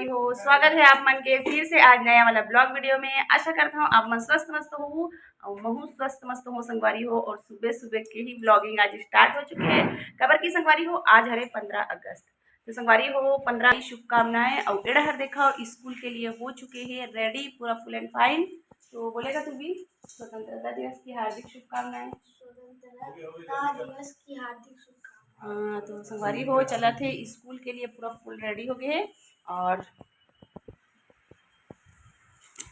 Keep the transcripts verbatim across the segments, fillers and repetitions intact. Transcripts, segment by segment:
हो, स्वागत है आप मन के फिर से आज नया वाला ब्लॉग वीडियो में। आशा करता हूँ आप मन स्वस्थ मस्त हो और महू स्वस्थ मस्त हो संगवारी हो। और सुबह सुबह के ही ब्लॉगिंग आज स्टार्ट हो चुके हैं, काबर की संगवारी हो आज हरे पंद्रह अगस्त। तो संगवारी हो पंद्रह की शुभकामनाएं। और एड़ा हर देखा स्कूल के लिए हो चुके हैं रेडी, पूरा फुल एंड फाइन। तो बोलेगा तू भी स्वतंत्रता दिवस की हार्दिक शुभकामनाएं। स्वतंत्रता दिवस की हार्दिक शुभकामनाएं। हाँ, तो संगवारी हो चला थे स्कूल के लिए पूरा फुल रेडी हो गए हैं। और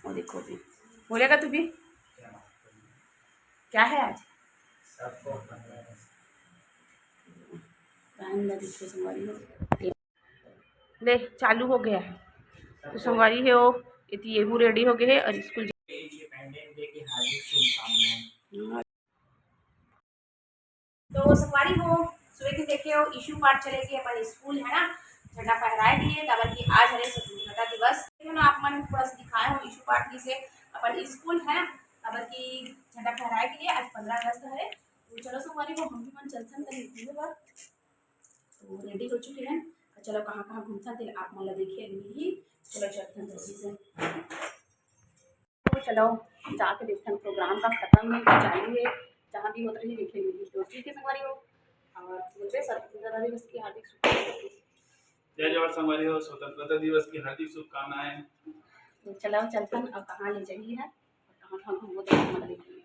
वो देखो भी, बोलेगा तू भी, क्या है आज? टाइम ना देखो संगवारी हो। ले, चालू हो गया है। तो संगवारी है वो, इति येहू रेडी हो गए है और स्कूल तो संगवारी हो, सुबह के देखे हो, ईशू पाठ चले के अपन स्कूल है ना, झंडा फहराए के लिए, काबर कि आज हरे स्वतंत्रता दिवस। देखो ना, आप मन थोड़ा सा दिखाए हो ईशू पाठ की से अपन स्कूल है ना, काबर कि झंडा फहराए के लिए आज पंद्रह अगस्त हरे। तो चलो संगवारी हो, हम भी मन चलथन कहीं घूमे बर। तो रेडी हो चुके हैं, तो चलो कहाँ कहाँ घूमथन तेला आप मन ला देखे मिलही। चलो चलथन जल्दी से। तो चलो जाके देखथन, प्रोग्राम का खत्म है कि चालू है, जहाँ भी होत रही देखे मिलही। तो ठीक है संगवारी हो, और बोलबे स्वतंत्रता दिवस की हार्दिक शुभकामनाएं। जय जोहार संगवारी हो, स्वतंत्रता दिवस की हार्दिक शुभकामनाएं। तो चलो चलथन, अब कहाँ ले जाइए है, कहाँ कहाँ घूमो तो आप मन ला देखे मिलही।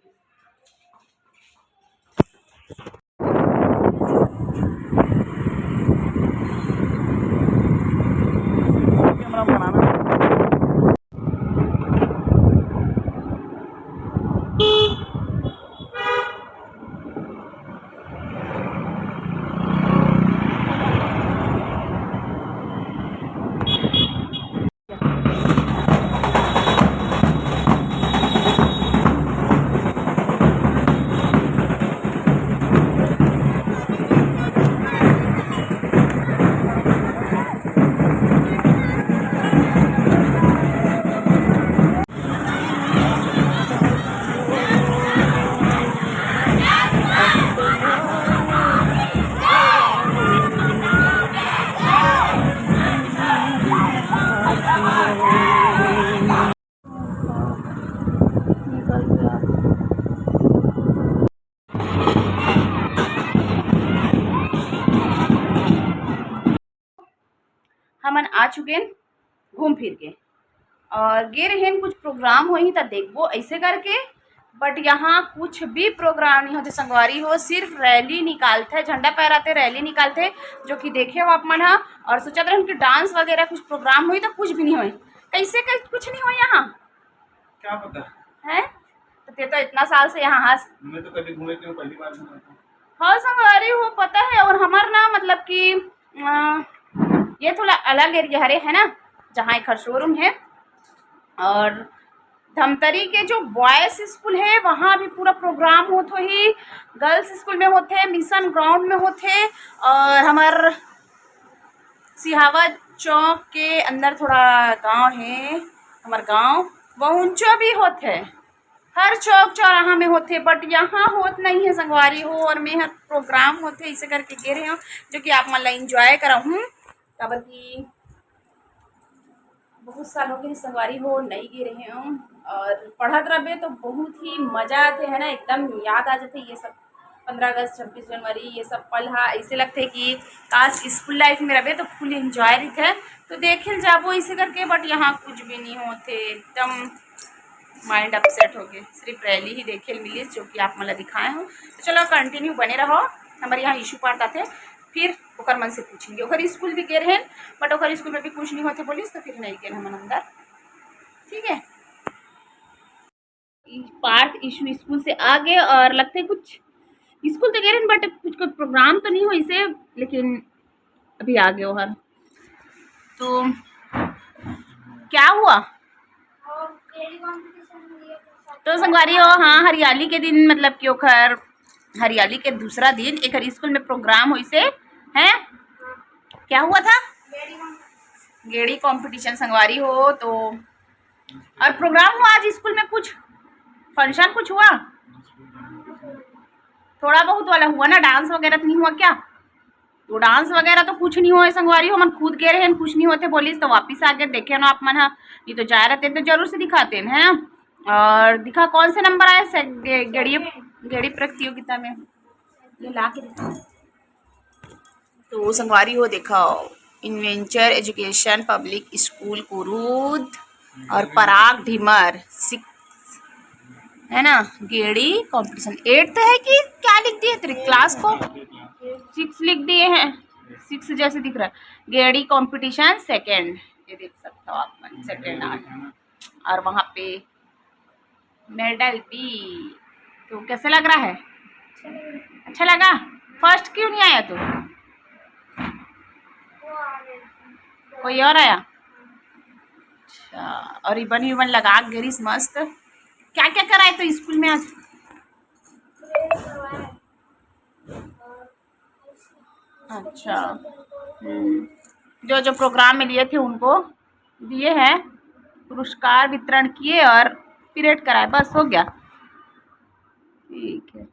हमन आ चुके हैं घूम फिर के, और गे रहेन कुछ प्रोग्राम होही त देखबो ऐसे करके। बट यहाँ कुछ भी प्रोग्राम नहीं होते संगवारी हो, सिर्फ रैली निकालते, झंडा फहराते, रैली निकालते, जो कि देखे हो आप मन ह। और सोचत रहन कि डांस वगैरह कुछ प्रोग्राम होही तो कुछ भी नहीं होही। कैसे कर, कुछ नहीं होही यहाँ? क्या पता है। तो ते तो इतना साल से यहाँ हस। मैं तो कभी घूमे क्यों, पहली बार घूमा था। हाँ संगवारी हो, पता है। और हमार ना मतलब कि अ, ये थोड़ा अलग एरिया हरे है ना, जहाँ एक शोरूम है। और धमतरी के जो बॉयज स्कूल है वहाँ भी पूरा प्रोग्राम होत होही, गर्ल्स स्कूल में होथे, मिशन ग्राउंड में होथे, और हमार सिहावा चौक के अंदर थोड़ा गांव है, हमार गांव वहुंचो भी होथे। हर चौक चौराहा में होथे, बट यहाँ होत नहीं है संगवारी हो, और मैं हर प्रोग्राम होथे इसे करके गे रहे हूँ, जो कि आप मन ला एंजॉय कराहूँ, काबर कि बहुत साल हो गए संगवारी हो नहीं गे रहे हूँ। और पढ़त रहे तो बहुत ही मजा आते है ना, एकदम याद आ जाते ये सब पंद्रह अगस्त, छब्बीस जनवरी, ये सब पल हा। ऐसे लगते कि काश स्कूल लाइफ में रहे तो फुल एंजॉय रहते। तो देखे जाबो इसे करके, बट यहाँ कुछ भी नहीं होते, एकदम माइंड अपसेट हो गए। सिर्फ रैली ही देखे मिली, जो कि आप मन ला दिखाए हूँ। तो चलो कंटिन्यू बने रहो, हमारे यहाँ ईशू पार्ट आते, फिर ओकर मन से पूछेंगे। ओकर स्कूल भी गे रहेन, बट ओकर स्कूल में भी कुछ नहीं होते बोलिस, तो फिर नहीं गे हमन अंदर। ठीक है, पार्थ ईशु स्कूल से आ गए और लगते कुछ स्कूल तो गे रहेन, बट कुछ कोई प्रोग्राम तो नहीं हो इसे, लेकिन अभी आ गए हर। तो क्या हुआ? तो संगवारी हो, हाँ, हरियाली के दिन, मतलब कि ओखर हरियाली के दूसरा दिन एक स्कूल में प्रोग्राम होइसे है। क्या हुआ था? गेड़ी कंपटीशन संगवारी हो। तो और प्रोग्राम हुआ आज स्कूल में, कुछ फंक्शन कुछ हुआ? थोड़ा बहुत वाला हुआ ना, डांस वगैरह तो नहीं हुआ क्या? तो डांस वगैरह तो कुछ नहीं होय संगवारी हो, हमन खुद गे रहेन, कुछ नहीं होते बोलिस, तो वापिस आगे देखे ना आप मन ह, नहीं तो जाए रहते तो जरूर से दिखाते हैं, है ना। और दिखा कौन से नंबर आए से गे-, गेड़ी, गेड़ी प्रतियोगिता में, ये ला के दिखा। तो संगवारी हो देखा, इन्वेंचर एजुकेशन पब्लिक स्कूल कुरूद और पराग ढिमर सिक्स, है ना, गेड़ी कंपटीशन एट्थ है कि क्या लिख दिए तेरे क्लास को? सिक्स लिख दिए हैं, सिक्स जैसे दिख रहा है। गेड़ी कंपटीशन सेकंड, ये देख सकते हो आप मन, सेकंड आ गया। और वहाँ पे मेडल भी। तो कैसे लग रहा है? अच्छा लगा। फर्स्ट क्यों नहीं आया तू? कोई और आया? अच्छा, और रिबन विबन लगा के गेरिस मस्त। क्या क्या कराए तो स्कूल में आज? अच्छा, हम्म, जो जो प्रोग्राम में लिए थे उनको दिए हैं, पुरस्कार वितरण किए और पीरियड कराए, बस हो गया। ठीक है,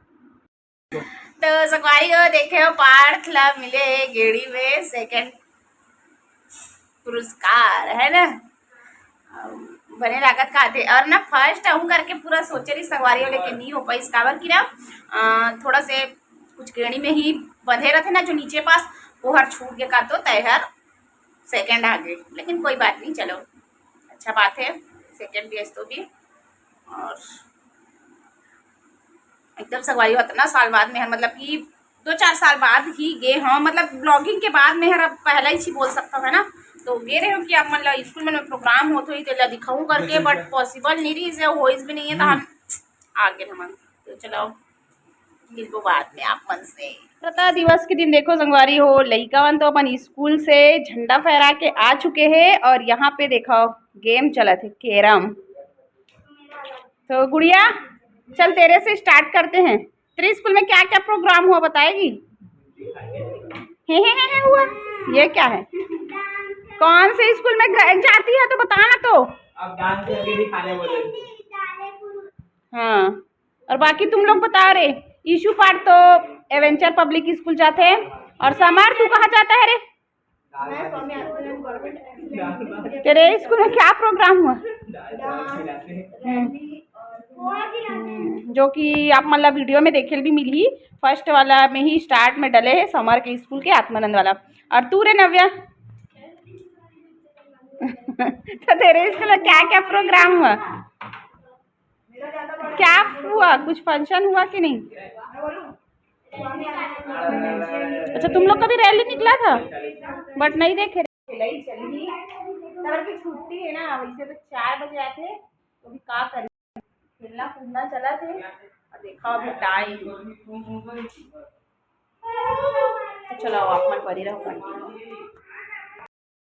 तो संगवारी हो देखे हो, पार्थ ला मिले हे गेड़ी में सेकंड पुरस्कार, है ना। बने लागत का आथे। और ना फर्स्ट आहूँ करके पूरा सोचे रही संगवारी हो, लेकिन नहीं हो पाइस, काबर कि ना अ, थोड़ा से कुछ गेड़ी में ही बंधे रहते ना जो नीचे पास, वो हर छूट के का तो तय हर सेकंड आ गए, लेकिन कोई बात नहीं, चलो अच्छा बात है, सेकंड भी है तो भी। और एकदम संगवारी हो, इतना साल बाद में हर, मतलब कि दो चार साल बाद ही गे हँव, मतलब ब्लॉगिंग के बाद में हर, अब पहला ही चीज बोल सकता हूँ, है ना। तो गे रहे हो कि आप मतलब स्कूल में प्रोग्राम होत होही तेला दिखाऊँ करके, बट पॉसिबल नहीं रही, से होइस भी नहीं है, तो हम आ गए हमन। तो चलो मिलबो बाद में आप मन से। स्वतंत्रता दिवस के दिन देखो संगवारी हो, लइका मन तो अपन स्कूल से झंडा फहरा के आ चुके हैं और यहाँ पे देखो गेम चलत है, कैरम। तो गुड़िया, चल तेरे से स्टार्ट करते हैं। तेरे स्कूल में क्या क्या प्रोग्राम हुआ बताएगी? हे हे हे हे हुआ, ये क्या है? कौन से स्कूल में ग-, जाती है तो बताना तो। अब डांस करके दिखाने बोले। हाँ, और बाकी तुम लोग बता रहे, ईशु पाठ तो एवेंचर पब्लिक स्कूल जाते हैं, और समर तू कहाँ जाता है रे? तेरे स्कूल में क्या प्रोग्राम हुआ? हम्म। हम्म, जो कि आप मतलब वीडियो में देखे भी मिली, फर्स्ट वाला में ही स्टार्ट में डले है समर के स्कूल के आत्मानंद वाला। और तू रे नव्या? तो तेरे स्कूल में क्या क्या प्रोग्राम हुआ? क्या हुआ, कुछ फंक्शन हुआ कि नहीं? अच्छा, तुम लोग का भी रैली निकला था, बट नहीं देखे। छुट्टी है ना, वैसे तो चार बजे आते, तो भी का करी, खेलना कूदना चला थे। और देखा अभी टाइम, तो चलो आप मन परी रहो, कंटिन्यू।